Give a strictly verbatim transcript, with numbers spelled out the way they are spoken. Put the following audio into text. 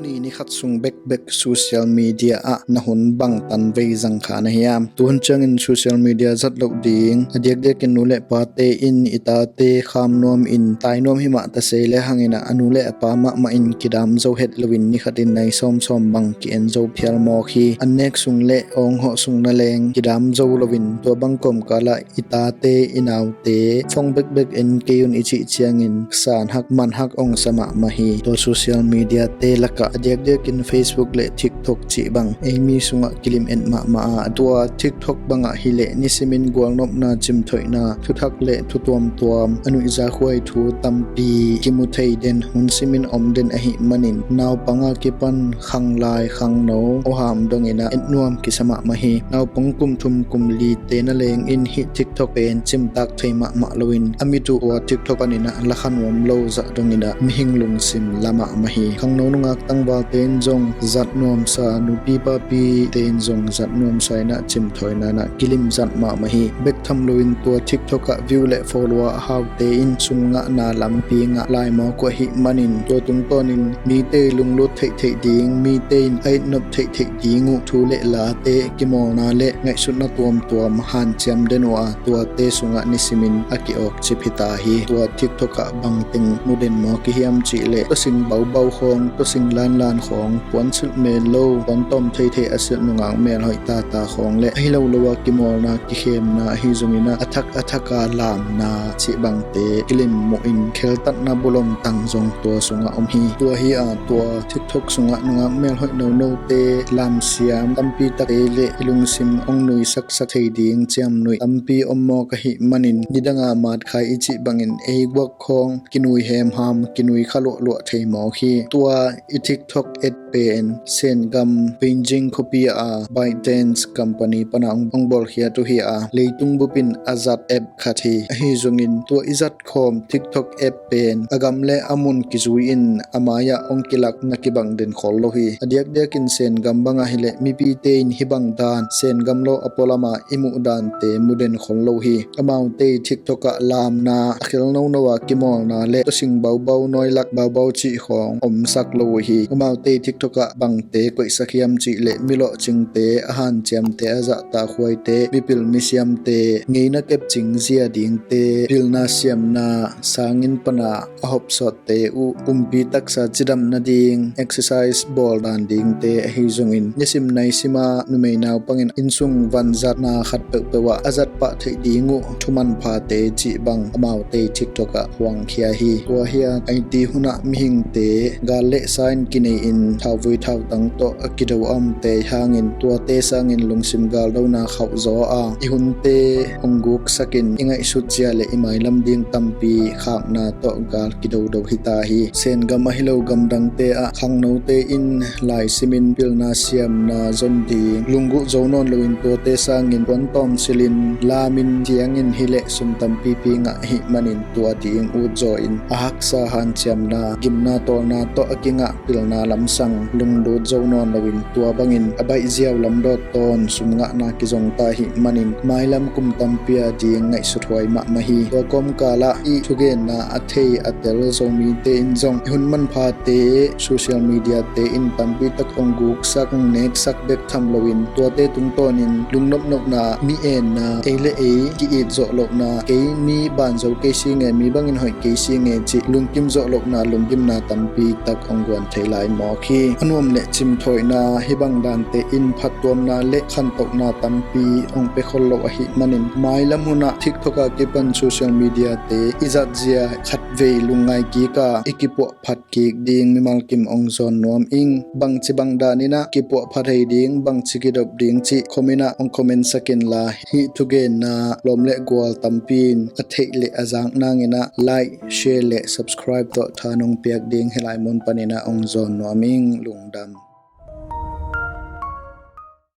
Ni khat sung bekbek social media ah na hun bangtan vei zang kha na hiam? Tuhun ciangin social media zat loh ding a diakdiakin nu le pate in i tate kham nuam in tai nuam hi mah ta sei le hangin ah a nu le a pa mahmah in kidam zo het loin ni khatin nai sawmsawm bang ki-en zo phial mawk hi. An nek sung le awng hawh sung na leng kidam zo loin tua bang kawmkal ah i tate i naute phone bekbek en kei un i cih ciangin san hak man hak ong sa mahmah hi. Tua social media te lakah a diakdiakin Facebook le TikTok cih bang ei mi sungah kilim et mahmah a, tua TikTok bangah hileh nisimin gualnopna, cimthoihna, thuthak le thu tuamtuam, a nuihzakhuai thu tampi kimu thei den, hun simin om den ahih manin naupang a kipan khanglai khangno awham dongin ah et nuam kisa mahmah hi. Naupang kum thum kum li te na leng in hih TikTok pen cimtak thei mahmah loin a mit uh tua TikTok panin ah la kha nuam lo zah dongin ah mihing lungsim la mahmah hi. Khangno nungak tangvalte in zong zat nuamsa, nupi papi te in zong zat nuamsa in ah cimthoihna in ah kilim zat mahmah hi. Bek tham loin tua TikTok ah view le follower a haute in sum ngahna lampi ngah lai mawk uh ahih manin tua tungtawnin mite lunglut theihtheih ding, mite in a itnop theihtheih ding uh thu le late, kimawlna le ngaihsutna tuamtuam hanciam den uh a, tuate sungah nisimin a ki-awk cip hi ta hi. Tua TikTok ah bangteng mu den mawk i hiam cih leh tawsing baubau khawng, tawsing lanlan khawng, puan silh mel lo, puan tawm theithei a silh nungak melhoih tata khawng le ahi lo lo a kimawlna, kikhemna ahi zongin ah a thak a thak a lamna cih bangte kilim muhin kheltatna bulom tang zong tua sungah om hi. Tua hi a tua TikTok sungah nungak melhoih nonote lamsiam tampi takte le i lungsim ong nuisaksak thei ding ciamnuih tampi om mawk ahih manin nidanga matkhai i cih bangin ei guak khawng kinui hemham, kinui kha luahluah thei mawk hi. Tua i TikTok app pen Sengam Beijing khuapi a ByteDance company pana ong bawlkhiat uh hi a, leitung bupin a zat app khat hi. Ahi zongin tua i zat khawm TikTok app pen a gam le a mun kizui in a mai-ah ong kilak na kibang den khol lo hi. A diakdiakin Sengam bangah hileh mipite in hih bang dan Sengam lo a pualam a i muh dante mu den khol lo hi. Amaute TikTok ah lamna, a khel nono a kimawlna le tawsing baubau, nawilak baubau cih khawng omsak lo uh hi. Amaute TikTok ah bangte koihsak hiam cih leh mi lawhcingte, a hanciamte, a zahtakhuaite, mipil misiamte ngeina kepcing zia dingte, pilna siamna sanginn pana a hopsawtte uh pumpi taksa cidam nading exercise bawl dan dingte ahi zongin nisim naisima numei naupangin innsung vanzatna khat peuhpeuh ah a zat pah theih ding uh thuman phate cih bang amaute TikTok ah huangkhia hi. Tua hi a, IT hunah mihingte gal le sa in kinei in thauvui thautang tawh a kido a omte hangin tuate sangin lungsim galdona khauh zaw a, i hunte hong guksakin i ngaihsut zia le i mailam ding tampi khakna tawh gal kidodo hi ta hi. Sengam ahi lo gamdangte ah khangnote in laisimin pilna siamna zon ding lungguh zo nawn loin tuate sangin puan tawm silhin lamin ciangin hileh sum tampipi ngah ahih manin tua ding ut zaw in a haksa hanciamna, gimna tawlna tawh a kingah pilna lamsang lunglut zo nawn loin tua bangin a baih ziau lamdawt tawn sum ngahna kizong ta ahih manin mailam kum tampi a ding ngaihsuthuai mahmah hi. Tua kawmkal ah i thugenna a thei a tel Zomite in zong i hun manphate social media te in tampi tak ong guksak ong neksak bek tham loin tuate tungtawnin lungnopnopna, mi enna, ei le ei ki-it zawh lohna, kei mi ban zo kei si nge, mi bangin hoih kei si nge cih lungkim zawh lohna lunggimna tampi tak ong guan thei lai mawk hi. A nuam le cimthawina hih bang dante in phattuamna le khantohna tampi ong pia khol lo ahih manin mailam hunah TikTok a kipan social media te i zatzia khatvei lungngai kik a i kipuah phat kik ding mimal kim ong zawn nuam ing. Bangci bang danin ah kipuah phat hei ding, bangci kidop ding cih comment ah ong comment sak inla hih thugenna lawm le gual tampi in a theih le a zak nangin ah like, share le subscribe tawh tha nong piak ding hih lai mun panin ah ong zawn nuam ing. Lungdam.